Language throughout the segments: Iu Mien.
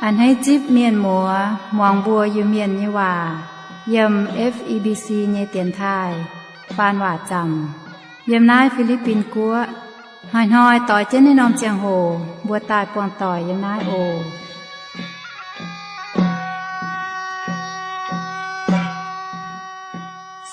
A'hneiv zipv mienh muoz muangx mbuo Iu-Mienh nyei waac yiem F E B C nyei dienx taaih faan waac zaamc yiem naaiv Fi^li^bin Guoqv. Hnoi-hnoi doix jienv naaiv norm ziangh hoc mbuo daaih buangh doic yiem naaiv oc.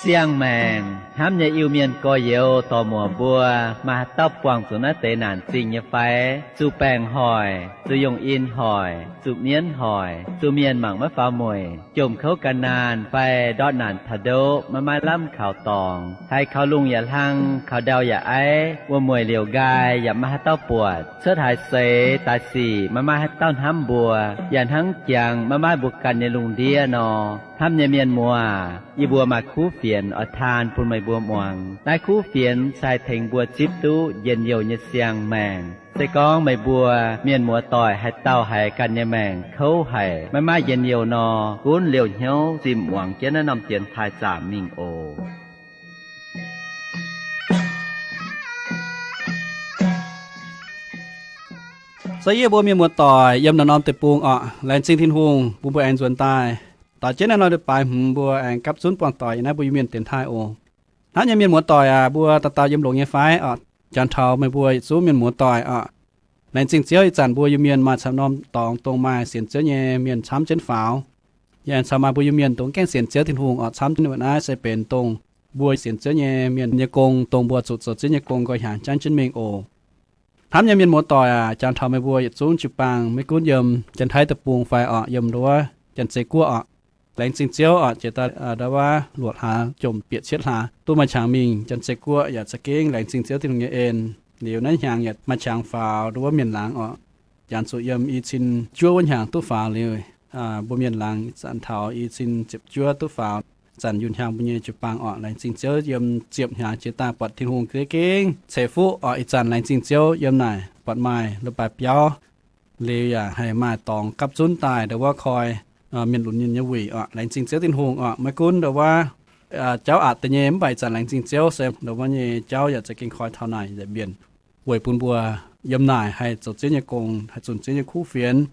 Siang-maengc hnamv nyei Iu-Mienh gorx-youz dorc-muoc mbuo, maaih haaix dauh buangh zuqc naaiv deix naanc zingh nyei fai? Zuqc baengc hoic, zuqc yungh in hoic, zuqc mienv hoic, zuqc mienh mangc maiv faaux mueic, jomc kouv gan naanh fai ndortv naanc taux ndoqv maiv maaih lamh kaux dorngx, haiz kaux lungh yaac hlang, kaux ndau yaac aiv, wuom-mueic liouc nqaai yaac maiv maaih haaix dauh buatc, cuotv haaix seix daaih sic maiv maaih haaix dauh hnamv mbuo, yaac hnangv jangx maiv maaih mbuo ganh nyei lungh ndiev nor. Hnamv nyei mienh muoz, yie mbuo maaih kuv fienx oix taan bun meih mbuo muangx. Naaiv kuv fienx se haih tengx mbuo zipv duqv njien-youh nyei siang-maengc. Se gorngv meih mbuo mienh muoz-doic haaix dauh haiz ganh nyei maengc kouv haic, maiv maaih njien-youh nor, gunv liouh hnyouv zimh muangx jienv naaiv norm dienx taaih zaamc mingh oc. Se yie mbuo mienh muoz-doic yiem naaiv norm deic-bung orqc, laengz zingh Tin-Hungh bun mbuo aengx nzuonx daaih. Doix jienv naaiv norm leiz-baaix hmz mbuo aengx gapv zunv buangh doic yiem naaiv mbuo Iu-Mienh dienx taaih oc. Hnamv nyei mienh muoz-doic aac, mbuo dauh dauh yiem longx nyei fai orqc? Jangx taux meih mbuo yietc zungv mienh muoz-doic orqc, laengz zingh Ziouv ih zanc mbuo Iu-Mienh maaih camv norm dorngx dongh maaih sienx Ziouv nyei mienh camv jienv faaux. Yaac aengx caux maaih mbuo Iu-Mienh dongh gaengh sienx Ziouv Tin-Hungh orqc camv jienv. Naaiv se benx dongh mbuo sienx Ziouv nyei mienh nyei gong, dongh mbuo zuqc zoux Ziouv nyei gong nqoi hnyangx jangv jienv mingh oc. Hnamv nyei mienh muoz-doic aac, jangx taux meih mbuo yietc zungv jiu-baang, maiv gunv yiem Janx-Taiv deic-bung fai orqc, yiem nduov Janx-Zei Guoqv orqc, laengz zingh Ziouv orqc, jiex daaih nduov luoqc hlaax jomc bieqc cietv hlaax duqv maaih qangx mingh Janx-Zei Guoqv yaac za'gengh laengz zingh Ziouv Tin-Hungh nyei en. Liuz naaiv hnyangx yaac maaih qangx faaux nduov mienh laangz orqc, janx zuqc yiem i cin juov wuov hnyangx duqv faaux liuz, mbuo mienh laangz zanc taux i cin ziepc juov duqv faaux. Zanc yunh hnyangx mbuo nyei jiu-baang orqc, laengz zingh Ziouv yiem ziepc hnyangx jiex daaih buatc Tin-Hungh za'gengh ceix fuqv orqc. Ih zanc laengz zingh Ziouv yiem naaic buatc maaih leiz-baaix biauv liuz yaac haih maaih dorngx gapv zunv daaih nduov wuov koi mienh lunx mienh nyei wuic orqc. Laengz zingh Ziouv Tin-Hungh orqc. Maiv gunv nduov wuov jauv aqc deix nyei, mv baac ih zanc laengz zingh Ziouv se nduov wuov nyei jauv yaac za'gengh koi taux naaic nza'hmien weic bun mbuo yiem naaic haih zoux Ziouv nyei gong, haih zunc Ziouv nyei kuv fienx.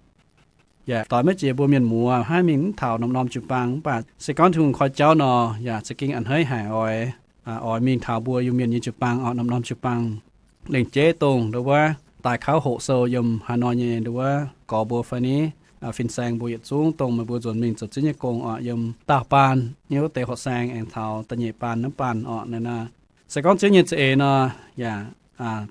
Yaac doix maiv jiex mbuo mienh muoz haih mingh mv taux norm-norm jiu-baang, mv baac se gorngv Tin-Hungh koi jauv nor, yaac za'gengh a'hneiv haic oix, oix mingh taux mbuo Iu-Mienh nyei jiu-baang orqc, norm-norm jiu-baang. Lengc jeiv dongh nduov wuov daaih kauv hoqc sou yiem haaix nor nyei nduov wuov gorx mbuo fai ni, fin-saeng mbuo yietc zungv dongh meih mbuo nzuonx mingh zoux Ziouv nyei gong orqc, yiem daauh baan nyei wuov deix hoqc saeng aengx taux da'nyeic baan naaiv baan orqc. Naaiv naaiv se gorngv Ziouv nyei za'eix nor, yaac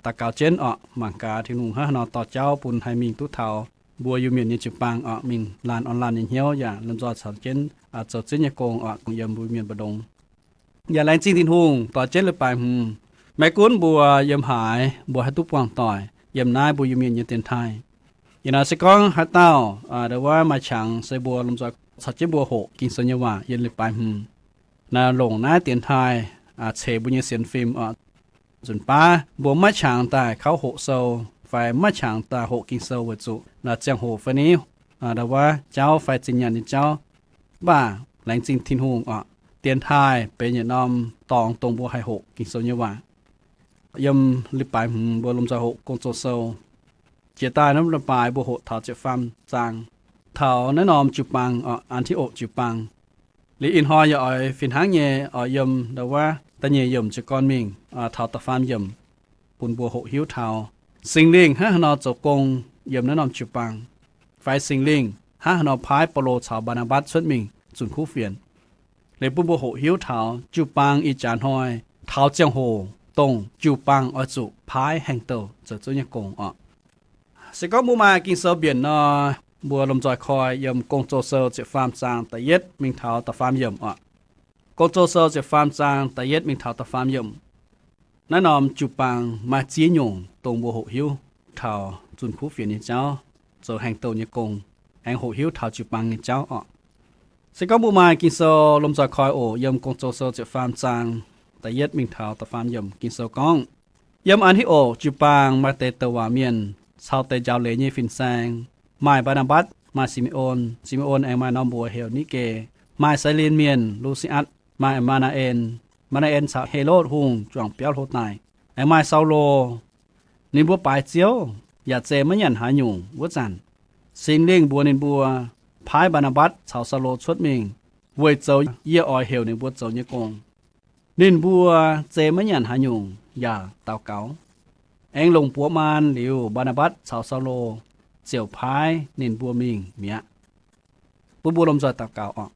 daux gaux jienv orqc, mangc gaax Tin-Hungh hnangv haaix nor dorh jauv bun haih mingh duqv taux mbuo Iu-Mienh nyei jiu-baang orqc, mingh laanh orn laanh nyei hnyouv yaac lomh nzoih caux jienv zoux Ziouv nyei gong orqc, yiem mbuo Iu-Mienh mbu'ndongx. Yaac laengz zingh Tin-Hungh doix jienv leiz-baaix hmz, maiv gunv mbuo yiem haaix, mbuo haih duqv buangh doic yiem naaiv mbuo Iu-Mienh nyei dienx taaih. Yaac naaic se gorngv haaix dauh nduov wuov maaih qangx se mbuo lomh nzoih caux jienv mbuo hoqc Ging-Sou nyei waac yiem leiz-baaix hmz. Naaiv longc naaiv dienx taaih ceix mbuo nyei sienx fim orqc. Nzunc baav mbuo maiv qangx daaih kauv hoqc sou fai maiv qangx daaih hoqc Ging-Sou weic zuqc naaiv ziangh hoc fai ni nduov wuov jauv fai zinh nyaanh nyei jauv. Mv baac laengz zingh Tin-Hungh orqc, dienx taaih benx yietc norm dorngx dongh mbuo haih hoqc Ging-Sou nyei waac. Yiem leiz-baaix hmz mbuo lomh nzoih hoqc Gong-Zoh Sou. Jiex daaih naaiv leiz-baaix mbuo hoqc taux ziepc faam zaang, taux naaiv norm jiu-baang orqc, An^ti^okc jiu-baang. Liuz ih hnoi yaac oix fih hnangv nyei oix yiem nduov wuov da'nyeic yiemc jiez gorn mingh taux da'faam yiemc bun mbuo hoqc hiuv taux Singx Lingh hnangv haaix nor zoux gong yiem naaiv norm jiu-baang, fai Singx Lingh hnangv haaix nor paaiv Baulo caux Mbaa^naa^mbatc cuotv mingh zunc kuv fienx. Liuz bun mbuo hoqc hiuv taux jiu-baang ih jaax hnoi taux ziangh hoc dongh jiu-baang oix zuqc paaiv haengh douh zoux Ziouv nyei gong orqc. Se gorngv mbuo maaih Ging-Sou mbienc nor, mbuo lomh nzoih koi yiem Gong-Zoh Sou ziepc faam zaang da'yietv mingh taux da'faam yiemc orqc. Gong-Zoh Sou ziepc faam zaang da'yietv mingh taux da'faam yiemc. Naaiv norm jiu-baang maaih ziex nyungc dongh mbuo hoqc hiuv taux zunc kuv fienx nyei jauv, zoux haengh douh nyei gong, aengx hoqc hiuv taux jiu-baang nyei jauv orqc. Se gorngv mbuo maaih Ging-Sou lomh nzoih koi oc. Yiem Gong-Zoh Sou ziepc faam zaang da'yietv mingh taux da'faam yiemc Ging-Sou gorngv, yiem An^ti^okc jiu-baang maaih deix douc waac mienh caux deix njaaux leiz nyei fin-saeng, maaih Mbaa^naa^mbatc, maaih Si^me^on, Si^me^on aengx maaih norm mbuox heuc Niv^ge, maaih Sailin Mienh, Lu^si^atc, maaih Maa^naa^en. Maa^naa^en caux Helotv Hungh juangc biauv hlo daaih, aengx maaih Saulo. Ninh mbuo baaix Ziouv yaac zeiz maiv nyanc haaix nyungc wuov zanc, Singx Lingh mbuox ninh mbuo, paaiv Mbaa^naa^mbatc caux Saulo cuotv mingh weic zoux yie oix heuc ninh mbuo zoux nyei gong. Ninh mbuo zei maiv nyanc haaix nyungc yaac daux gaux. Aengx longc buoz maan liuz, Mbaa^naa^mbatc caux Saulo ziouc paaiv ninh mbuo mingh mi'aqv. Bun mbuo lomh nzoih daux gaux oc.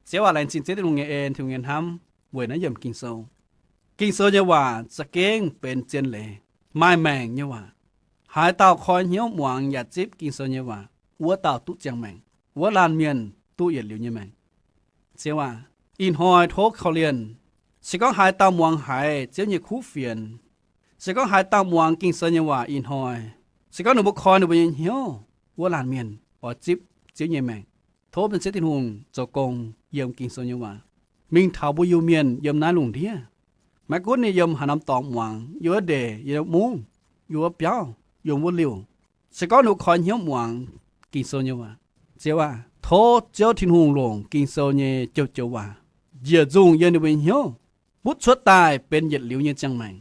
Ziouv aac, laengz zingh Ziouv Tin-Hungh nyei en, Tin-Hungh nyei hnamv weic naaiv yiemc Ging-Sou. Ging-Sou nyei waac za'gengh benx zien leiz, maaih maengc nyei waac. Haaix dauh koi hnyouv muangx yaac zipv Ging-Sou nyei waac, wuov dauh duqv ziangh maengc, wuov laanh mienh duqv yietc liuz nyei maengc. Ziouv aac, ih hnoi tov korv-lienh, se gorngv haaix dauh muangx haiz Ziouv nyei kuv fienx, se gorngv haaix dauh muangx Ging-Sou nyei waac ih hnoi, se gorngv ninh mbuo koi ninh mbuo nyei hnyouv, wuov laanh mienh oix zipv Ziouv nyei maengc. Tov benx Ziouv Tin-Hungh zoux gong yiem Ging-Sou nyei waac mingh taux mbuo Iu-Mienh yiem naaiv lungh ndiev. Maiv gunv ninh yiem haaix norm dorngx muangx, yiem wuov ndeic, yiem wuov mungv, yiem wuov biauv, yiem wuov liuh, se gorngv ninh mbuo koi hnyouv muangx Ging-Sou nyei waac, Ziouv aac, tov Ziouv Tin-Hungh longc Ging-Sou nyei joux-joux waac njiec nzungh yiem ninh mbuo nyei hnyouv, butv cuotv daaih benx yietc liuz nyei ziangh maengc,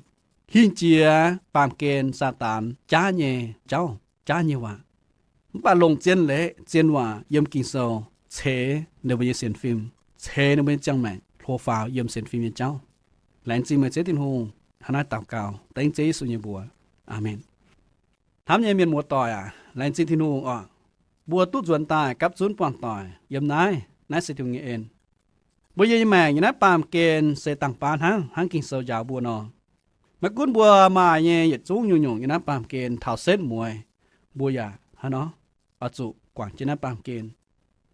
hingh jiex baamh gen Saadaan jaav nyei jauv, jaav nyei waac. Mv baac longc zien leiz, zien waac yiem Ging-Sou ceix ninh mbuo nyei sienx fim, ceix ninh mbuo nyei ziangh maengc hlo faaux yiem sienx fim nyei jauv. Laengz zingh meih Ziouv Tin-Hungh. Hnangv naaiv daux gaux dengv Ziouv Yesu nyei mbuox. Aamen. Hnamv nyei mienh muoz-doic aac, laengz zingh Tin-Hungh oc. Mbuo duqv nzuonx daaih gapv zunv buangh doic yiem naaiv, naaiv se Tin-Hungh nyei en. Mbuo yiem nyei maengc yiem naaiv baamh gen se dangh baav hnangv, hnangv Ging-Sou njaaux mbuo nor. Maiv gunv mbuo maaih nyei yietc zungv nyungc-nyungc yiem naaiv baamh gen taux setv mueiz, mbuo yaac hnangv nor oix zuqc guangc jienv naaiv baamh gen.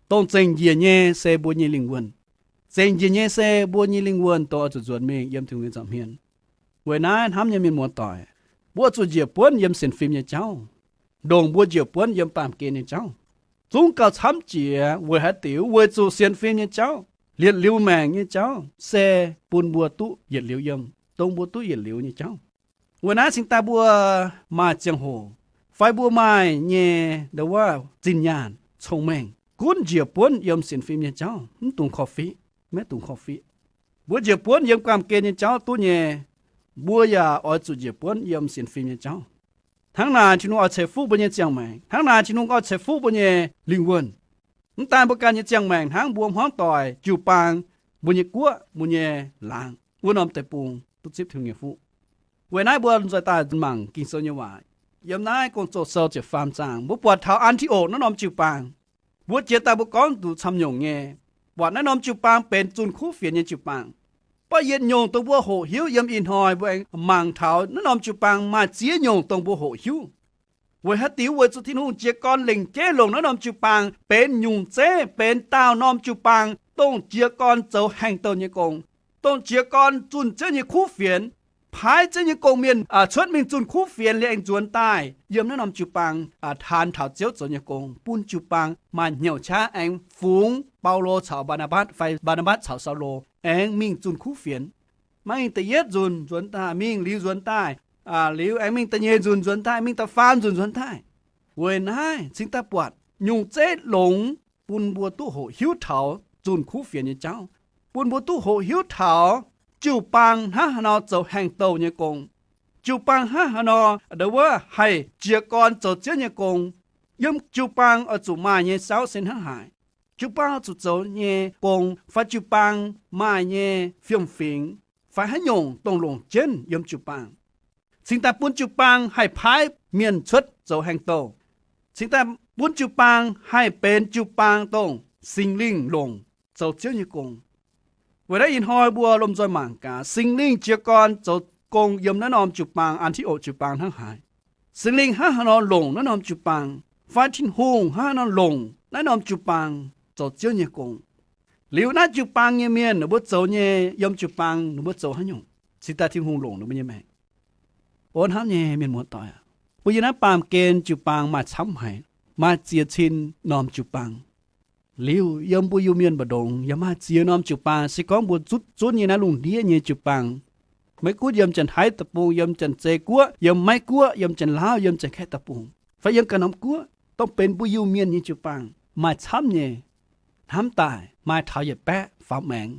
Dongh zengc njiec nyei se mbuo nyei lingh wuonh. Zengc njiec nyei se mbuo nyei lingh wuonh dongh oix zuqc nzuonx mingh yiem Tin-Hungh nyei nza'hmien. Weic naaiv hnamv nyei mienh muoz-doic, mbuo oix zuqc njiec buonv yiem sienx fim nyei jauv, ndongc mbuo njiec buonv yiem baamh gen nyei jauv. Zungv gauh camv jiex weic haaix diuc? Weic zuqc sienx fim nyei jauv, yietc liuz maengc nyei jauv se bun mbuo duqv yietc liuz yiem, dongh mbuo duqv yietc liuz nyei jauv. Weic naaiv cingx daaih mbuo maaih ziangh hoc fai mbuo maaih nyei ndo wuov zinh nyaanh cong-mengh gunv njiec buonv yiem sienx fim nyei jauv mv dungx korv-fiqv, maiv dungx korv-fiqv. Mbuo njiec buonv yiem baamh gen nyei jauv duqv nyei, mbuo yaac oix zuqc njiec buonv yiem sienx fim nyei jauv. Hnangv naaic Tin-Hungh oix ceix fuqv mbuo nyei ziangh maengc. Hnangv naaic Tin-Hungh oix ceix fuqv mbuo nyei lingh wuonh. Mv daan mbuo ganh nyei ziangh maengc, hnangv mbuo hmuangv doic, jiu-baang, mbuo nyei guoqv, mbuo nyei laangz, wuov norm deic-bung duqv zipv Tin-Hungh nyei fuqv. Weic naaiv mbuo nzueic daaih mangc Ging-Sou nyei waac. Yiem naaiv Gong-Zoh sou ziepc faam zaang mbuo buatc taux An^ti^okc naaiv norm jiu-baang. Mbuo jiex daaih mbuo gorngv zuqc camv nyungc nyei, buatc naaiv norm jiu-baang benx zunh kuv fienx nyei jiu-baang. Mv baac yietc nyungc dongh mbuo hoqc hiuv yiem ih hnoi mbuo aengx mangc taux naaiv norm jiu-baang maaih ziex nyungc dongh mbuo hoqc hiuv. Weic haaix diuc? Weic zuqc Tin-Hungh jiez gorn lengc jeiv longc naaiv norm jiu-baang benx nyungc zeiv, benx daauh norm jiu-baang dongh jiez gorn zoux haengh douh nyei gong, dongh jiez gorn zunh Ziouv nyei kuv fienx, paaiv Ziouv nyei gong-mienh cuotv mingh zunh kuv fienx liuz aengx nzuonx daaih yiem naaiv norm jiu-baang taanx taux Ziouv zoux nyei gong, bun jiu-baang maaih hnyouv qaqv aengx fungx Baulo caux Mbaa^naa^mbatc fai Mbaa^naa^mbatc caux Saulo aengx mingh zunh kuv fienx. Maiv mingh da'yietv nzunc nzuonx daaih, mingh liuz nzuonx daaih, liuz aengx mingh da'nyeic nzunc nzuonx daaih, mingh da'faam nzunc nzuonx daaih. Weic naaiv cingx daaih buatc nyungc zeiv longx bun mbuo duqv hoqc hiuv taux zunh kuv fienx nyei jauv, bun mbuo duqv hoqc hiuv taux jiu-baang hnangv haaix nor zoux haengh douh nyei gong, jiu-baang hnangv haaix nor ndo wuov haih jiez gorn zoux Ziouv nyei gong. Yiem jiu-baang oix zuqc maaih nyei saauv se hnangv haaix, jiu-baang oix zuqc zoux nyei gong fai jiu-baang maaih nyei fiem-fingx fai haaix nyungc dongh longc jienv yiem jiu-baang, cingx daaih bun jiu-baang haih paaiv mienh cuotv zoux haengh douh, cingx daaih bun jiu-baang haih benx jiu-baang dongh Singx Lingh longc zoux Ziouv nyei gong. Weic naaiv ih hnoi mbuo lomh nzoih mangc gaax Singx Lingh jiez gorn zoux gong yiem naaiv norm jiu-baang, An^ti^okc jiu-baang hnangv haaix. Singx Lingh hnangv haaix nor longc naaiv norm jiu-baang, fai Tin-Hungh hnangv haaix nor longc naaiv norm jiu-baang zoux Ziouv nyei gong. Liuz naaiv jiu-baang nyei mienh ninh mbuo zoux nyei, yiem jiu-baang ninh mbuo zoux haaix nyungc, cingx daaih Tin-Hungh longc ninh mbuo nyei maengc. O hnamv nyei mienh muoz-doic aac, mbuo yiem naaiv baamh gen jiu-baang maaih camv haic, maaih ziex cin norm jiu-baang. Liuz yiem mbuo Iu-Mienh mbu'ndongx yaac maaih ziex norm jiu-baang. Se gorngv mbuo zutv zunv nyei naaiv lungh ndiev nyei jiu-baang, maiv gunv yiem Janx-Taiv Deic-Bung, yiem Janx-Zei Guoqv, yiem Meiv Guoqv, yiem Janx-Laauv, yiem Janx-Kaeqv Deic-Bung, fai yiem ganh norm guoqv, dongh benx mbuo Iu-Mienh nyei jiu-baang, maaih camv nyei. Hnamv daaih maaih taux yietc baeqv faaux maengx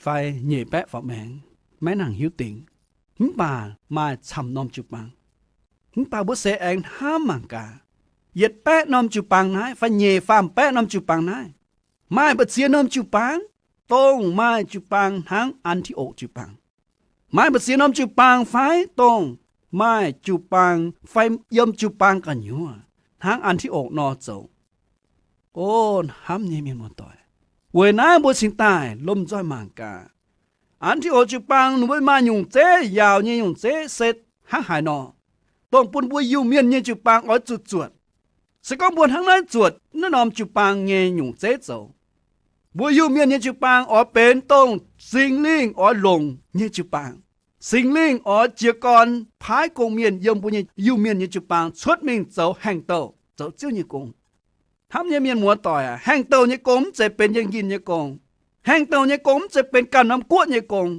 fai nyeic baeqv faaux maengx, maiv nangc hiuv dingc. Mv baac maaih camv norm jiu-baang. Mv baac mbuo se aengx hnamv mangc gaax, yietc baeqv norm jiu-baang naaiv fai nyeic faam baeqv norm jiu-baang naaiv, maaih mbu'ziex norm jiu-baang, dongh maaih jiu-baang hnangv An^ti^okc jiu-baang. Maaih mbu'ziex norm jiu-baang fai dongh maaih jiu-baang fai yiem jiu-baang gu'nyuoz hnangv An^ti^okc nor zoux. O hnamv nyei mienh muoz-doic, weic naaiv mbuo cingx daaih lomh nzoih mangc gaax, An^ti^okc jiu-baang ninh mbuo maaih nyungc zeiv, yaauc nyei nyungc zeiv se hnangv haaix nor, dongh bun mbuo Iu-Mienh nyei jiu-baang oix zuqc zuotc. Se gorngv mbuo hnangv naaiv zuotc naaiv norm jiu-baang nyei nyungc zeiv zoux, mbuo Iu-Mienh nyei jiu-baang oix benx dongh Singx Lingh oix longc nyei jiu-baang. Singx Lingh oix jiez gorn paaiv gong-mienh yiem mbuo nyei Iu-Mienh nyei jiu-baang cuotv mingh zoux haengh douh, zoux Ziouv nyei gong. Hnamv nyei mienh muoz-doic aac, haengh douh nyei gong mv zeiz benx yangh yinh nyei gong. Haengh douh nyei gong mv zeiz benx ganh norm guoqv nyei gong.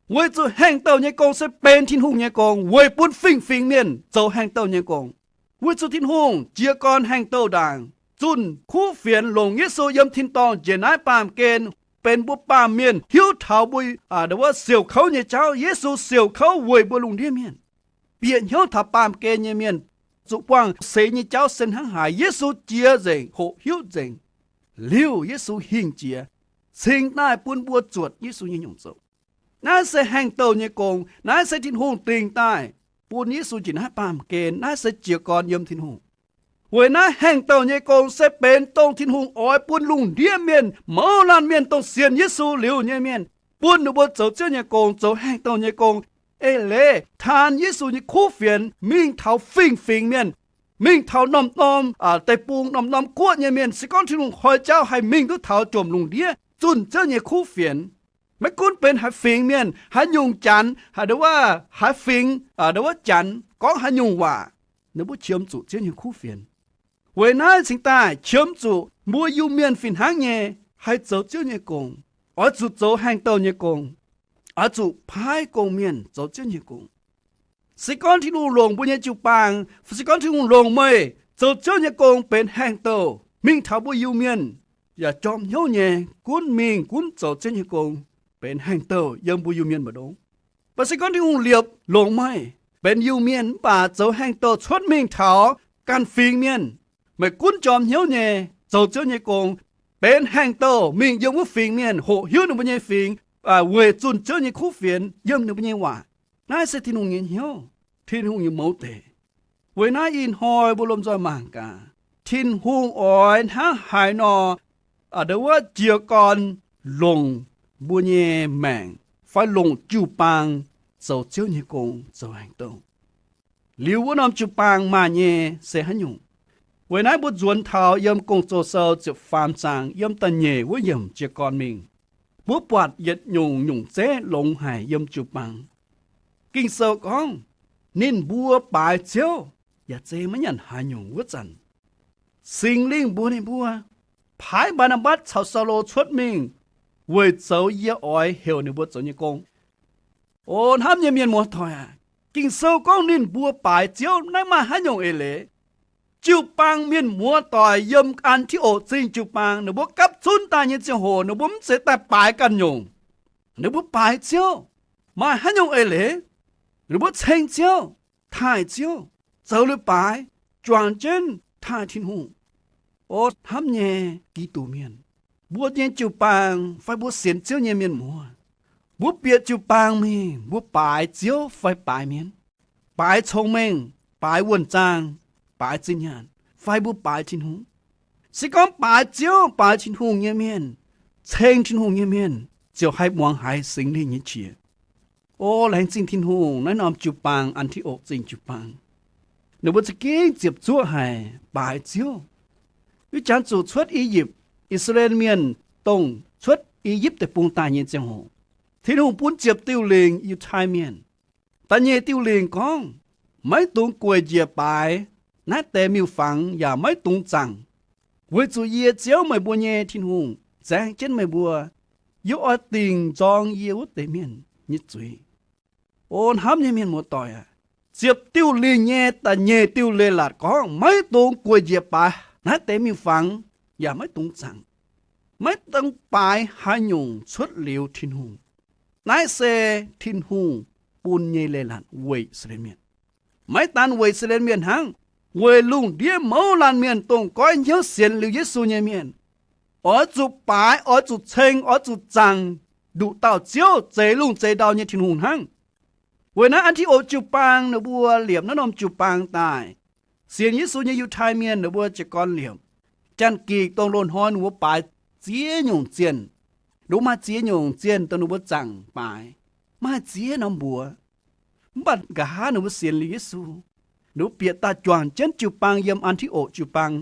Weic zuqc haengh douh nyei gong se benx Tin-Hungh nyei gong weic bun fingx-fingx mienh zoux haengh douh nyei gong. Weic zuqc Tin-Hungh jiez gorn haengh douh ndaangc, zunh kuv fienx longc Yesu yiem tin-dorngh njiec naaiv baamh gen, benx mbuo baamh mienh hiuv taux mbuo, aa, ndo wuov siouc kouv nyei jauv. Yesu siouc kouv weic mbuo lungh ndiev mienh. Bieqc hnyouv taux baamh gen nyei mienh zuqc buangh seix nyei jauv se hnangv haaix, Yesu jiex nzengc, hoqc hiuv nzengc. Liuz Yesu hingh jiex, cingx daaih bun mbuo zuotc Yesu nyei nyungc zoux. Naaiv se haengh douh nyei gong. Naaiv se Tin-Hungh dingc daaih bun Yesu njiec naaiv baamh gen. Naaiv se jiez gorn yiem Tin-Hungh. Weic naaiv haengh douh nyei gong se benx dongh Tin-Hungh oix bun lungh ndiev mienh, mouz laanh mienh, dongh sienx Yesu liuz nyei mienh, bun ninh mbuo zoux Ziouv nyei gong, zoux haengh douh nyei gong. Eix leiz taan Yesu nyei kuv fienx mingh taux fingx-fingx mienh, mingh taux norm-norm deic-bung, norm-norm guoqv nyei mienh. Se gorngv Tin-Hungh koi jauv haih mingh duqv taux jomc lungh ndiev zunh Ziouv nyei kuv fienx, maiv gunv benx haaix fingx mienh, haaix nyungc janx, haaix ndo wuov, haaix fingx ndo wuov janx gorngv haaix nyungc waac, ninh mbuo qiemx zuqc Ziouv nyei kuv fienx. Weic naaiv cingx daaih qiemx zuqc mbuo Iu-Mienh fih hnangv nyei haih zoux Ziouv nyei gong, oix zuqc zoux haengh douh nyei gong, oix zuqc paaiv gong-mienh zoux Ziouv nyei gong. Se gorngv Tin-Hungh longc mbuo nyei jiu-baang, se gorngv Tin-Hungh longc meih zoux Ziouv nyei gong benx haengh douh mingh taux mbuo Iu-Mienh, yaac jorm hnyouv nyei gunv mingh gunv zoux Ziouv nyei gong, benx haengh douh yiem mbuo Iu-Mienh mbu'ndongx. Mv baac se gorngv Tin-Hungh liepc longc meih benx Iu-Mienh mv baac zoux haengh douh cuotv mingh taux ganh fingx mienh, meih gunv jorm hnyouv nyei zoux Ziouv nyei gong, benx haengh douh mingh yiem wuov fingx mienh, hoqc hiuv ninh mbuo nyei fingx, weic zunh Ziouv nyei kuv fienx yiem ninh mbuo nyei waac. Naaiv se Tin-Hungh nyei hnyouv, Tin-Hungh nyei mouz deic. Weic naaiv ih hnoi mbuo lomh nzoih mangc gaax, Tin-Hungh oix hnangv haaix nor ndo wuov jiez gorn longc mbuo nyei maengc fai longc jiu-baang zoux Ziouv nyei gong, zoux haengh douh. Liuz wuov norm jiu-baang maaih nyei se haaix nyungc? Weic naaiv mbuo nzuonx taux yiem Gong-Zoh Sou ziepc faam zaang yiem da'nyeic wuov yiemc jiez gorn mingh, mbuo buatc yietc nyungc nyungc zeiv longx haic yiem jiu-baang. Ging-Sou gorngv, ninh mbuo baaix Ziouv, yaac zei maiv nyanc haaix nyungc wuov zanc, Singx Lingh mbuox ninh mbuo, Paaiv Mbaa^naa^mbatc caux Saulo cuotv mingh, weic zoux yie oix heuc ninh mbuo zoux nyei gong. O hnamv nyei mienh muoz-doic aac, Ging-Sou gorngv ninh mbuo baaix Ziouv, naaiv maaih haaix nyungc eix leiz? Jiu-baang mienh muoz-doic yiem An^ti^okc Zingh jiu-baang, ninh mbuo gapv zunv daaih nyei ziangh hoc, ninh mbuo mv zeiz daaih baaix ganh nyungc. Ninh mbuo baaix Ziouv. Maaih haaix nyungc eix leiz? Ninh mbuo ceng Ziouv, taaih Ziouv, zoux leiz-baaix, juangc jienv taaih Tin-Hungh. O hnamv nyei Giduc mienh, mbuo nyei jiu-baang fai mbuo sienx Ziouv nyei mienh muoz, mbuo bieqc jiu-baang mingh, mbuo baaix Ziouv fai baaix mienh? Baaix cong-mengh, baaix wuonh zaang, baaix zinh nyaanh, fai mbuo baaix Tin-Hungh? Se gorngv baaix Ziouv, baaix Tin-Hungh nyei mienh, ceng Tin-Hungh nyei mienh, ziouc haih muangx haiz Singx Lingh nyei qiex. O laengz zingh Tin-Hungh, naaiv norm jiu-baang, An^ti^okc Zingh jiu-baang, ninh mbuo za'gengh ziepc zuoqv haic baaix Ziouv. Ih jangx zuqc cuotv I^yipv, I^saa^laa^en Mienh dongh cuotv I^yipv Deic-Bung daaih nyei ziangh hoc, Tin-Hungh bun ziepc diuh lingc Yiutai Mienh. Da'nyeic diuh lingc gorngv, maiv dungx gueic njiec baaix naaiv deix miuc-fangx yaac maiv dungx zaangc, weic zuqc yie, Ziouv, meih mbuo nyei Tin-Hungh, nzaeng jienv meih mbuo. Yie oix dingc nzorng yie wuov deix mienh nyei zuiz. O hnamv nyei mienh muoz-doic aac, ziepc diuh lingc nyei da'nyeic diuh leiz-latc gorngv, maiv dungx gueic njiec baaix naaiv deix miuc-fangx yaac maiv dungx zaangc. Maiv dungx baaix haaix nyungc cuotv liuz Tin-Hungh. Naaiv se Tin-Hungh bun nyei leiz-latc weic I^saa^laa^en Mienh. Maiv daan weic I^saa^laa^en Mienh hnangv, weic lungh ndiev mouz laanh mienh dongh goiv hnyouv sienx liuz Yesu nyei mienh, oix zuqc baaix, oix zuqc ceng, oix zuqc zaangc nduqc dauh Ziouv, zeix lungh zeix ndau nyei Tin-Hungh hnangv. Weic naaiv An^ti^okc jiu-baang ninh mbuo liepc naaiv norm jiu-baang daaih, sienx Yesu nyei Yiutai Mienh ninh mbuo jiez gorn liepc. Janx-Gikc dongh loz-hnoi ninh mbuo baaix ziex nyungc zienh. Ninh mbuo maaih ziex nyungc zienh dongh ninh mbuo zaangc baaix, maiv haih ziex norm mbuox. Mv baac nqa'haav ninh mbuo sienx liuz Yesu, ninh mbuo bieqc daaih juangc jienv jiu-baang yiem An^ti^okc jiu-baang,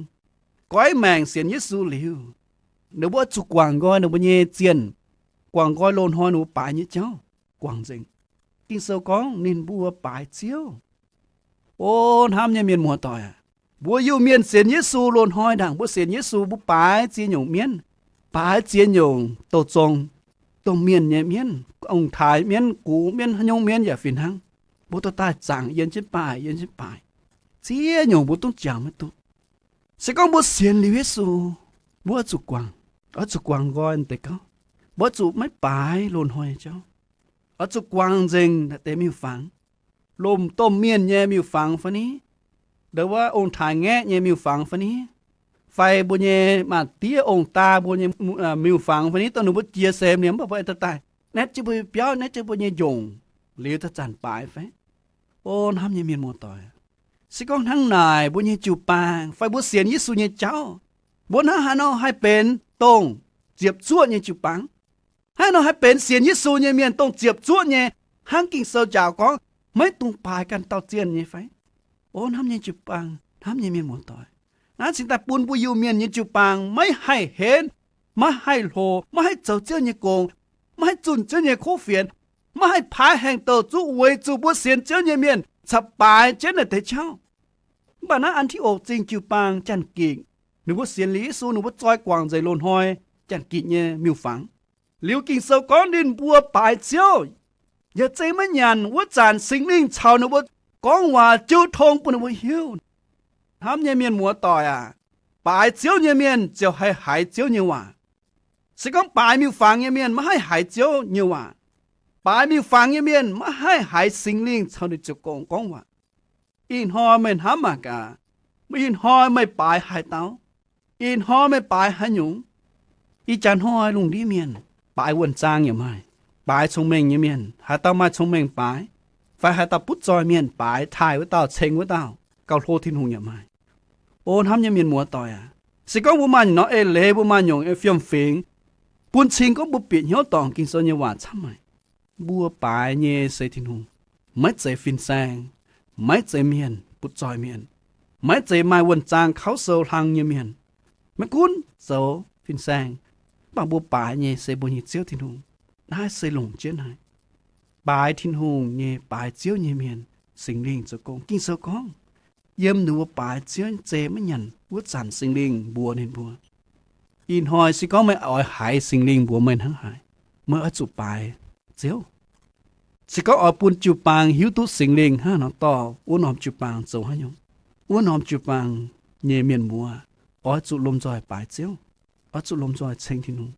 goiv maengc sienx Yesu liuz, ninh mbuo oix zuqc guangc nqoi ninh mbuo nyei zienh, guangc nqoi loz-hnoi ninh mbuo baaix nyei jauv, guangc nzengc. Ging-Sou gorngv ninh mbuo baaix Ziouv. O hnamv nyei mienh muoz-doic aac, mbuo Iu-Mienh sienx Yesu loz-hnoi ndaangc mbuo sienx Yesu, mbuo baaix ziex nyungc mienv, baaix ziex nyungc douh zong, dongh mienh nyei mienv, ong-taaix mienv, gux mienv, haaix nyungc mienv yaac fih hnangv. Mbuo dorh daaih zaangc yiem jienv baaih, yiem jienv baaix, ziex nyungc mbuo duqv jangx maiv duqv. Se gorngv mbuo sienx liuz Yesu, mbuo oix zuqc guangc, oix zuqc guangc nqoi deix gauh, mbuo oix zuqc maiv baaix loz-hnoi nyei jauv, oix zuqc guangc nzengc naaiv deix miuc-fangx, lomh domh mienh nyei miuc-fangx fai ni, ndo wuov ong-taaix ngaeqv nyei miuc-fangx fai ni, fai mbuo nyei maa-diev ong-daa mbuo nyei miuc-fangx fai ni, dongh ninh mbuo jiex seix mv liemh mv baac mbuo aengx dorh daaih naetv jienv mbuo biauv, naetv jienv mbuo nyei njongc, liuz daaih zanc baaix fai? O hnamv nyei mienh muoz-doic, se gorngv hnangv naaic mbuo nyei jiu-baang fai mbuo sienx Yesu nyei jauv, mbuo hnangv haaix nor haih benx dongh ziepc zuoqv nyei jiu-baang? Hnangv haaix nor haih benx sienx Yesu nyei mienh dongh ziepc zuoqv nyei, hnangv Ging-Sou njaaux gorngv maiv dungx baaix ganh dauh zienh nyei fai? O hnamv nyei jiu-baang, hnamv nyei mienh muoz-doic, naaiv cingx daaih bun mbuo Iu-Mienh nyei jiu-baang maiv haih henv, maiv haih hlo, maiv haih zoux Ziouv nyei gong, maiv haih zunh Ziouv nyei kuv fienx, maiv haih paaiv haengh douh zuqv weic zuqc mbuo sienx Ziouv nyei mienh caqv baaix jienv naaiv deix jauv. Mv baac naaiv An^ti^okc Zingh jiu-baang Janx-Gikc, ninh mbuo sienx liuz Yesu, ninh mbuo zoi guangc nzengc loz-hnoi Janx-Gikc nyei miuc-fangx. Liuz Ging-Sou gorngv ninh mbuo baaix Ziouv, yaac zeiz maiv nyanc. Wuov zanc Singx Lingh caux ninh mbuo gorngv waac jiu tong bun ninh mbuo hiuv. Hnamv nyei mienh muoz-doic aac, baaix Ziouv nyei mienh ziouc haih haiz Ziouv nyei waac. Se gorngv baaix miuc-fangx nyei mienh maiv haih haiz Ziouv nyei waac, baaix miuc-fangx nyei mienh maiv haih haiz Singx Lingh caux ninh ziouc gorngv waac. Ih hnoi meih hnamv mangc gaax, ih hnoi meih baaix haaix dauh? Ih hnoi meih baaix haaix nyungc? Ih jaax hnoi lungh ndiev mienh baaix wuonh zaang yaac maaih. Baaix cong-mengh nyei mienh, haaix dauh maaih cong-mengh baaix, fai haaix dauh butv zoih mienh baaix, taaih wuov dauh, ceng wuov dauh, gauh hlo Tin-Hungh yaac maaih. O hnamv nyei mienh muoz-doic aac, se gorngv mbuo maaih nyungc norm eix leiz, mbuo maaih nyungc fiem-fingx, bun cing gorngv mbuo bieqc hnyouv dorngc Ging-Sou nyei waac camv haic. Mbuo baaix nyei se Tin-Hungh, maiv zeiz fin-saeng, maiv zeiz mienh, butv zoih mienh, maiv zeiz maaih wuonh zaang kauv sou hlang nyei mienh. Maiv gunv zoux fin-saeng, mv baac mbuo baaix nyei se mbuo nyei Ziouv Tin-Hungh. Naaiv se longc jienv haic. Baaix Tin-Hungh nyei, baaix Ziouv nyei mienh, Singx Lingh zoux gong. Ging-Sou gorngv, yiem ninh mbuo baaix Ziouv zeiz maiv nyanc wuov zanc Singx Lingh mbuox ninh mbuo, ih hnoi se gorngv meih oix haiz Singx Lingh mbuox meih hnangv haaix, meih oix zuqc baaix Ziouv. Se gorngv oix bun jiu-baang hiuv duqv Singx Lingh hnangv haaix nor dorh, wuov norm jiu-baang zoux haaix nyungc? Wuov norm jiu-baang nyei mienh muoz oix zuqc lomh nzoih baaix Ziouv, oix zuqc lomh nzoih ceng Tin-Hungh.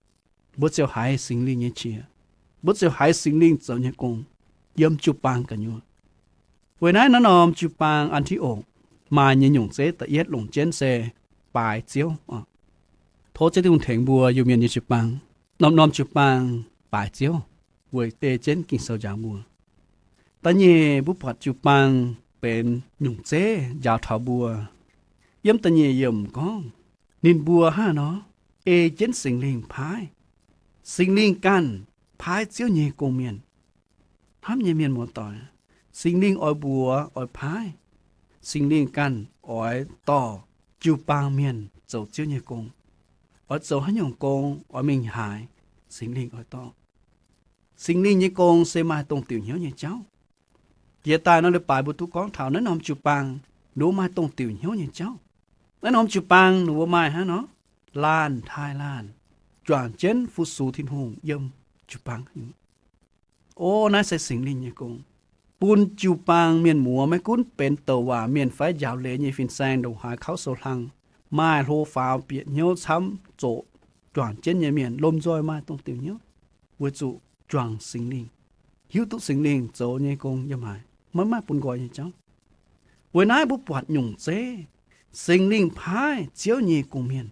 Mbuo ziouc haiz Singx Lingh nyei qiex. Mbuo ziouc haiz Singx Lingh zoux nyei gong yiem jiu-baang gu'nyuoz. Weic naaiv naaiv norm jiu-baang An^ti^okc maaih nyei nyungc zeiv da'yietv longc jienv se baaix Ziouv. Tov Ziouv Tin-Hungh tengx mbuo Iu-Mienh nyei jiu-baang norm-norm jiu-baang baaix Ziouv weic ei jienv Ging-Sou njaaux mbuo. Da'nyeic, mbuo buatc jiu-baang benx nyungc zeiv njaaux taux mbuo. Yiem da'nyeic yiemc gorngv, ninh mbuo hnangv haaix nor ei jienv Singx Lingh paaiv. Singx Lingh ganh paaiv Ziouv nyei gong-mienh. Hnamv nyei mienh muoz-doic, Singx Lingh oix mbuox oix paaiv. Singx Lingh ganh oix dorh jiu-baang mienh zoux Ziouv nyei gong. Oix zoux haaix nyungc gong oix mingh haaix, Singx Lingh oix dorh. Singx Lingh nyei gong se maaih dongh diuc hnyouv nyei jauv. Jiex daaih nor leiz-baaix mbuo duqv gorngv taux naaiv norm jiu-baang ninh mbuo maaih dongh diuc hnyouv nyei jauv. Naaiv norm jiu-baang ninh mbuo maaih hnangv nor, laanh taaih laanh juangc jienv fu-sux Tin-Hungh yiem jiu-baang. O, naaiv se Singx Lingh nyei gong bun jiu-baang mienh muoz, maiv gunv benx douc waac mienh fai njaaux leiz nyei fin-saeng, ndongc haaix kauv sou hlang, maaih hlo faaux bieqc hnyouv camv zoqc juangc jienv nyei mienh, lomh nzoih maaih dongh diuc hnyouv weic zuqc juangc Singx Lingh, hiuv duqv Singx Lingh zoux nyei gong yiem haaix, maiv maaih bun nqoi nyei jauv. Weic naaiv mbuo buatc nyungc zeiv, Singx Lingh paaiv Ziouv nyei gong-mienh.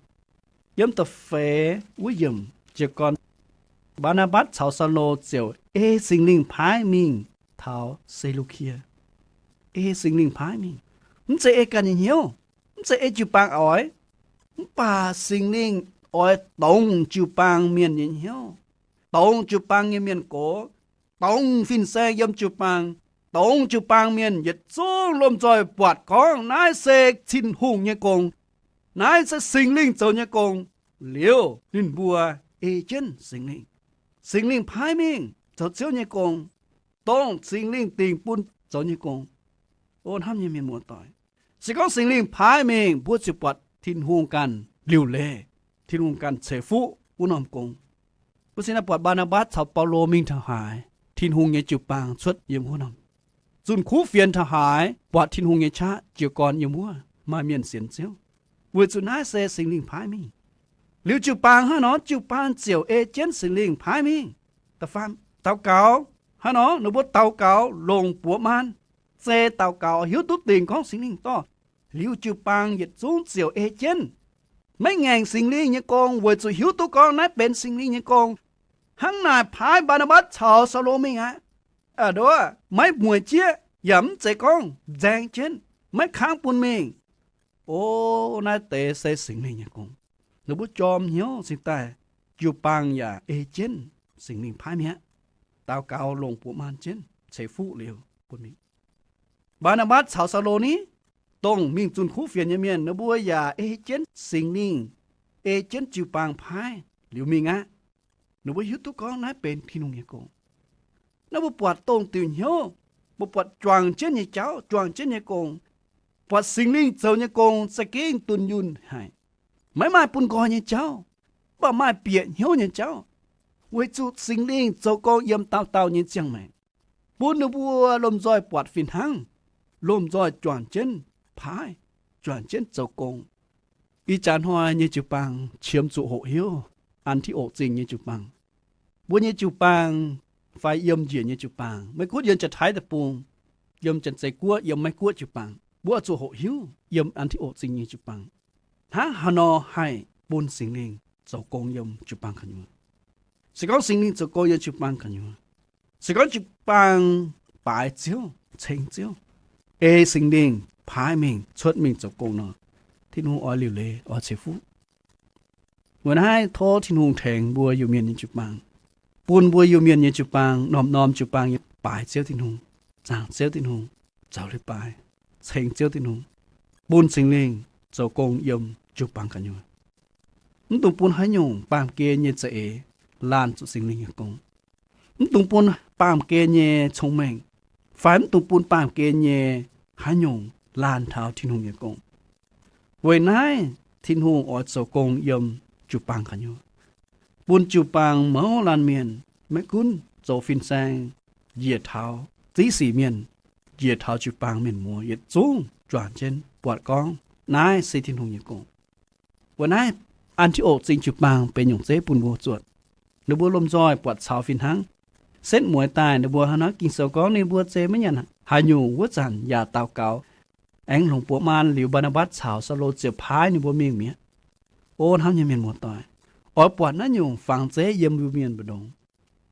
Yiem da'feix wuov yiemc jiez gorn, Mbaa^naa^mbatc caux Saulo ziouc ei Singx Lingh paaiv mingh taux Se^lu^kie. Ei Singx Lingh paaiv mingh, mv zeiz ei ganh nyei hnyouv, mv zeiz ei jiu-baang oix, mv baac Singx Lingh oix dongz jiu-baang mienh nyei hnyouv, dongz jiu-baang nyei mienh gox, dongz fin-saeng yiem jiu-baang, dongz jiu-baang mienh yietc zungv lomh nzoih buatc gorngv naaiv se Tin-Hungh nyei gong, naaiv se Singx Lingh zoux nyei gong. Liuz ninh mbuo ei jienv Singx Lingh. Singx Lingh paaiv mingh zoux Ziouv nyei gong, dongh Singx Lingh dingc bun zoux nyei gong. O hnamv nyei mienh muoz-doic, se gorngv Singx Lingh paaiv mingh, mbuo ziouc buatc Tin-Hungh ganh liuc leiz, Tin-Hungh ganh ceix fuqv wuov norm gong. Mbuo se naaiv buatc Mbaa^naa^mbatc caux Baulo mingh taux haaix, Tin-Hungh nyei jiu-baang cuotv yiem wuov norm. Zunh kuv fienx taux haaix, buatc Tin-Hungh nyei qaqv jiez gorn yiem wuov, maaih mienh sienx Ziouv, weic zuqc naaiv se Singx Lingh paaiv mingh. Liuz jiu-baang hnangv nor, jiu-baang ziouc ei jienv Singx Lingh paaiv mingh. Da'faam, daux gaux hnangv nor, ninh mbuo daux gaux longc buoz maan, zei daux gaux hiuv duqv dingc gorngv Singx Lingh dorh. Liuz jiu-baang yietc zungv ziouc ei jienv. Maiv ngaengc Singx Lingh nyei gong weic zuqc hiuv duqv gorngv naaiv benx Singx Lingh nyei gong. Hnangv naaic paaiv Mbaa^naa^mbatc caux Saulo mingh aqv. A'ndoqv, maiv mueic jieqv yaac mv zeiz gorngv nzaeng jienv, maiv kangv bun mingh. O, naaiv deix se Singx Lingh nyei gong. Ninh mbuo jorm hnyouv cingx daaih, jiu-baang yaac ei jienv Singx Lingh paaiv mi'aqv. Daux gaux longc buoz maan jienv ceix fuqv liuz bun mingh. Mbaa^naa^mbatc caux Saulo ni, dongh mingh zunh kuv fienx nyei mienh, ninh mbuo yaac ei jienv Singx Lingh, ei jienv jiu-baang paaiv liuz mingh aqv. Ninh mbuo hiuv duqv gorngv naaiv benx Tin-Hungh nyei gong. Naaiv mbuo buatc dongh diuc hnyouv, mbuo buatc juangc jienv nyei jauv, juangc jienv nyei gong, buatc Singx Lingh zoux nyei gong za'gengh dunh yunh haic. Maiv maaih bun nqoi nyei jauv, mv baac maaih bieqc hnyouv nyei jauv, weic zuqc Singx Lingh zoux gong yiem dauh dauh nyei ziangh maengc, bun ninh mbuo lomh nzoih buatc fih hnangv, lomh nzoih juangc jienv paaiv, juangc jienv zoux gong. Ih jaax hnoi nyei jiu-baang qiemx zuqc hoqc hiuv An^ti^okc Zingh nyei jiu-baang. Mbuo nyei jiu-baang fai yiem njiec nyei jiu-baang, maiv gunv yiem Janx-Taiv Deic-Bung, yiem Janx-Zei Guoqv, yiem Meiv Guoqv jiu-baang, mbuo oix zuqc hoqc hiuv yiem An^ti^okc Zingh nyei jiu-baang hnangv haaix nor haih bun Singx Lingh zoux gong yiem jiu-baang gu'nyuoz. Se gorngv Singx Lingh zoux gong yiem jiu-baang gu'nyuoz, se gorngv jiu-baang baaix Ziouv, ceng Ziouv, ei Singx Lingh paaiv mingh cuotv mingh zoux gong nor, Tin-Hungh oix liuc leiz, oix ceix fuqv. Weic naaiv tov Tin-Hungh tengx mbuo Iu-Mienh nyei jiu-baang, bun mbuo Iu-Mienh nyei jiu-baang norm-norm jiu-baang yaac baaix Ziouv Tin-Hungh, zaangc Ziouv Tin-Hungh, zoux leiz-baaix, ceng Ziouv Tin-Hungh, bun Singx Lingh zoux gong yiem jiu-baang gu'nyuoz. Mv dungx bun haaix nyungc baamh gen nyei za'eix laanh zuqc Singx Lingh nyei gong. Mv dungx bun baamh gen nyei cong-mengh, fai mv dungx bun baamh gen nyei haaix nyungc laanh taux Tin-Hungh nyei gong. Weic naaiv Tin-Hungh oix zoux gong yiem jiu-baang gu'nyuoz, bun jiu-baang mouz laanh mienh, maiv gunv zoux fin-saeng, njiec taux ziv sic mienh, njiec taux jiu-baang mienh muoz, yietc zungv juangc jienv buatc gorngv naaiv se Tin-Hungh nyei gong. Weic naaiv An^ti^okc Zingh jiu-baang benx nyungc zeiv bun mbuo zuotc. Ninh mbuo lomh nzoih buatc caux fih hnangv. Setv mueiz daaih ninh mbuo hnangv naaiv Ging-Sou gorngv ninh mbuo zei maiv nyanc haaix nyungc wuov zanc yaac daux gaux, aengx longc buoz maan liuz, Mbaa^naa^mbatc caux Saulo ziouc paaiv ninh mbuo mingh mi'aqv. O hnamv nyei mienh muoz-doic, oix buatc naaiv nyungc fangx zeiv yiem mbuo mienh mbu'ndongx.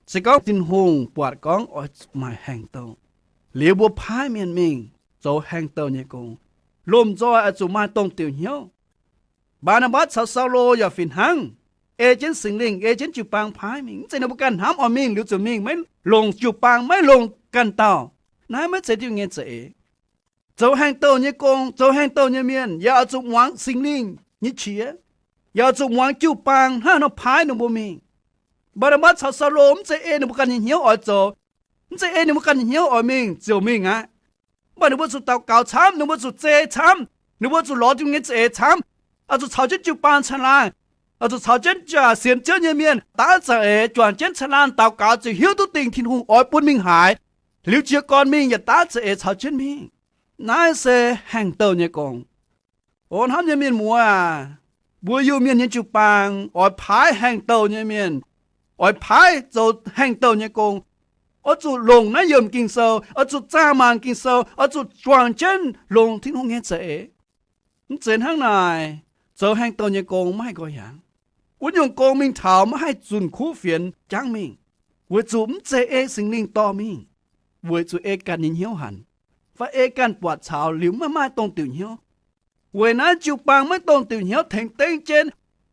Se gorngv Tin-Hungh buatc gorngv oix zuqc maaih haengh douh, liuz mbuo paaiv mienh mingh zoux haengh douh nyei gong, lomh nzoih oix zuqc maaih dongh diuc hnyouv. Mbaa^naa^mbatc caux Saulo yaac fih hnangv, ei jienv Singx Lingh, ei jienv jiu-baang paaiv mingh. Mv zeiz ninh mbuo ganh hnamv oix mingh liuz zuqc mingh, maiv longc jiu-baang, maiv longc ganh dauh. Naaiv maiv zeiz diuh nyei za'eix. Zoux haengh douh nyei gong, zoux haengh douh nyei mienh yaac oix zuqc muangx Singx Lingh nyei qiex, yaac oix zuqc muangx jiu-baang hnangv haaix nor paaiv ninh mbuo mingh. Mbaa^naa^mbatc caux Saulo mv zeiz ei ninh mbuo ganh nyei hnyouv oix zoux, mv zeiz ei ninh mbuo ganh nyei hnyouv oix mingh ziouc mingh aqv. Mv baac ninh mbuo zuqc daux gaux camv, ninh mbuo zuqc zei camv, ninh mbuo zuqc lorz Tin-Hungh nyei za'eix camv, oix zuqc caux jienv jiu-baang caangh laangh, oix zuqc caux jienv sienx Ziouv nyei mienh daav za'eix juangc jienv caangh laangh daux gaux ziouc hiuv duqv dingc Tin-Hungh oix bun mingh haaix, liuz jiez gorn mingh yaac daav za'eix caux jienv mingh. Naaiv se haengh douh nyei gong. O hnamv nyei mienh muoz aac, mbuo Iu-Mienh nyei jiu-baang oix paaiv haengh douh nyei mienh, oix paaiv zoux haengh douh nyei gong. Oix zuqc longc naaiv yiemc Ging-Sou, oix zuqc zaah mangc Ging-Sou, oix zuqc juangc jienv longc Tin-Hungh nyei za'eix. Mv zeiz hnangv naaic, zoux haengh douh nyei gong maiv haih nqoi-hiaangx. Wuov nyungc gong mingh taux maiv haih zunh kuv fienx jangv mingh, weic zuqc mv zeiz ei Singx Lingh dorh mingh, weic zuqc ei ganh nyei hnyouv hanc, fai ei ganh buatc caux liuz maiv maaih dongh diuc hnyouv. Weic naaiv jiu-baang maiv dongh diuc hnyouv tengx dengv jienv,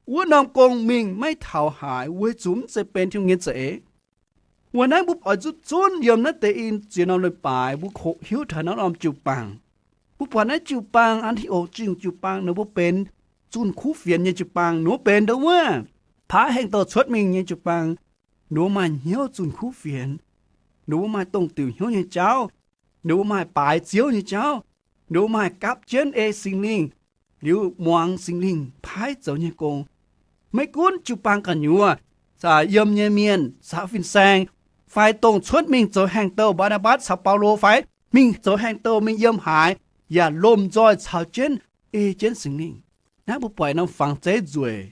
wuov norm gong mingh maiv taux haaix, weic zuqc mv zeiz benx Tin-Hungh nyei za'eix. Weic naaiv mbuo oix zuqc zunv yiem naaiv deix i ziex norm leiz-baaix mbuo hoqc hiuv taux naaiv norm jiu-baang. Mbuo buatc naaiv jiu-baang, An^ti^okc Zingh jiu-baang, ninh mbuo benx zunh kuv fienx nyei jiu-baang. Ninh mbuo benx dongh wuov paaiv haengh douh cuotv mingh nyei jiu-baang. Ninh mbuo maaih hnyouv zunh kuv fienx. Ninh mbuo maaih dongh diuc hnyouv nyei jauv. Ninh mbuo maaih baaix Ziouv nyei jauv. Ninh mbuo maaih gapv jienv ei Singx Lingh, liuz muangx Singx Lingh paaiv zoux nyei gong. Maiv gunv jiu-baang gu'nyuoz, caux yiem nyei mienh, caux fin-saeng, fai dongh cuotv mingh zoux haengh douh, Mbaa^naa^mbatc caux Baulo, fai mingh zoux haengh douh mingh yiem haaix, yaac lomh nzoih caux jienv ei jienv Singx Lingh. Naaiv mbuo buatc norm fangx zeiv nzueic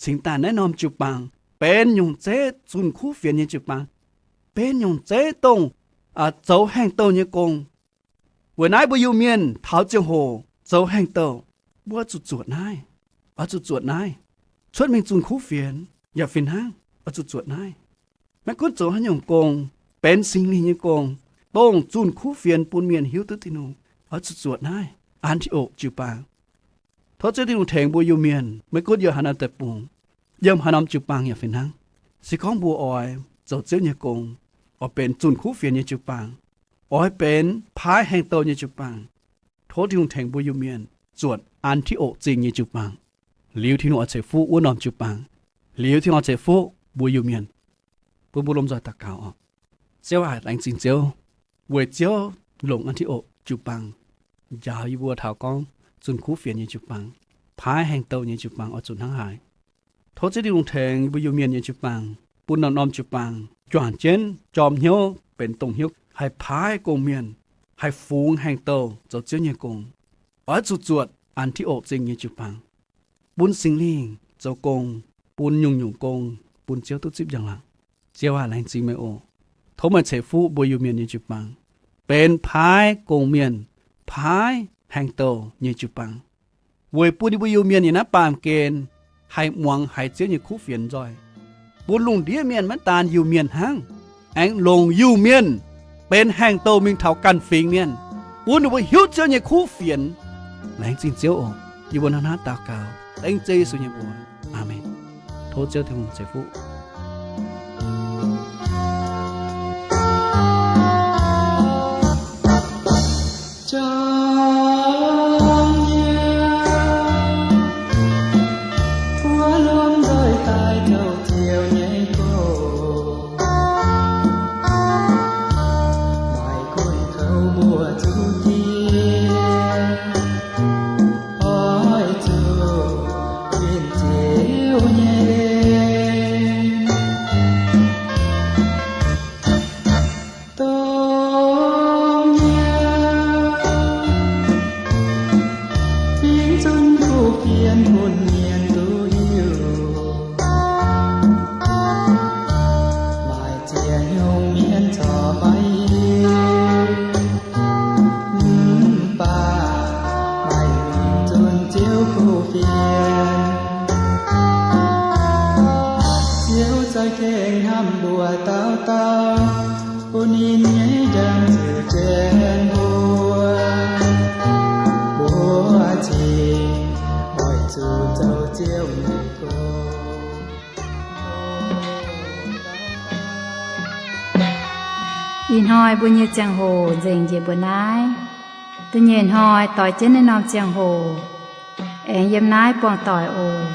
cingx daaih naaiv norm jiu-baang benx nyungc zeiv zunh kuv fienx nyei jiu-baang, benx nyungc zeiv dongh zoux haengh douh nyei gong. Weic naaiv mbuo Iu-Mienh taux ziangh hoc zoux haengh douh, mbuo oix zuqc zuotc naaiv, oix zuqc zuotc naaiv. Cuotv mingh zunh kuv fienx yaac fih hnangv, oix zuqc zuotc naaiv. Maiv gunv zoux haaix nyungc gong, benx Singx Lingh nyei gong, dongh zunh kuv fienx bun mienh hiuv duqv Tin-Hungh, oix zuqc zuotc naaiv An^ti^okc jiu-baang. Tov Ziouv Tin-Hungh tengx mbuo Iu-Mienh, maiv gunv yiem haaix norm deic-bung, yiem haaix norm jiu-baang yaac fih hnangv. Se gorngv mbuo oix zoux Ziouv nyei gong, oix benx zunh kuv fienx nyei jiu-baang, oix benx paaiv haengh douh nyei jiu-baang, tov Tin-Hungh tengx mbuo Iu-Mienh zuotc An^ti^okc Zingh nyei jiu-baang. Liuz Tin-Hungh oix ceix fuqv wuov norm jiu-baang. Liuz Tin-Hungh oix ceix fuqv mbuo Iu-Mienh. Bun mbuo lomh nzoih daux gaux oc. Ziouv aac, laengz zingh Ziouv, weic Ziouv longc An^ti^okc jiu-baang njaaux yie mbuo taux gorngv zunh kuv fienx nyei jiu-baang, paaiv haengh douh nyei jiu-baang oix zuqc hnangv haaix. Tov Ziouv Tin-Hungh tengx yie mbuo Iu-Mienh nyei jiu-baang, bun norm-norm jiu-baang juangc jienv jorm hnyouv benx dongh hnyouv haih paaiv gong-mienh, haih fungx haengh douh zoux Ziouv nyei gong. Oix zuqc zuotc An^ti^okc Zingh nyei jiu-baang, bun Singx Lingh zoux gong, bun nyungc-nyungc gong bun Ziouv duqv zipv njang-laangc. Ziouv aac, laengz zingh meih oc. Tov meih ceix fuqv mbuo Iu-Mienh nyei jiu-baang benx paaiv gong-mienh, paaiv haengh douh nyei jiu-baang, weic bun yie mbuo Iu-Mienh yiem naaiv baamh gen haih muangx haiz Ziouv nyei kuv fienx nzoih, bun lungh ndiev mienh maiv daan Iu-Mienh hnangv, aengx longc Iu-Mienh benx haengh douh mingh taux ganh fingx mienh, bun ninh mbuo hiuv Ziouv nyei kuv fienx. Laengz zingh Ziouv oc. Yie mbuo hnangv naaiv daux gaux dengv Ziouv Yesu nyei mbuox. Aamen. Tov Ziouv Tin-Hungh ceix fuqv. Jangx nyei, buov lomh nzoih daaih douh Ziouv nyei gong, maaih gunv kouv mbuo zuqc diev, oix zuqc winh Ziouv nyei en. Dongh nyei, fingx zunh kuv fienx bun mienh duqv hiuv, maaih ziex nyungc mienh corc maiv hiuv. Mv baac maaih mienh zunh Ziouv kuv fienx, Ziouv za'gengh hnamv mbuo dauh dauh, bun ninh nyei njang-ziouc janx mbuo, mbuo cingx oix zuqc zoux Ziouv nyei gong. Ih hnoi mbuo nyei ziangh hoc nzengc njiec mbuo naaiv. Da'nyeic hnoi doix jienv naaiv norm ziangh hoc, aengx yiem naaiv buangh doic oc.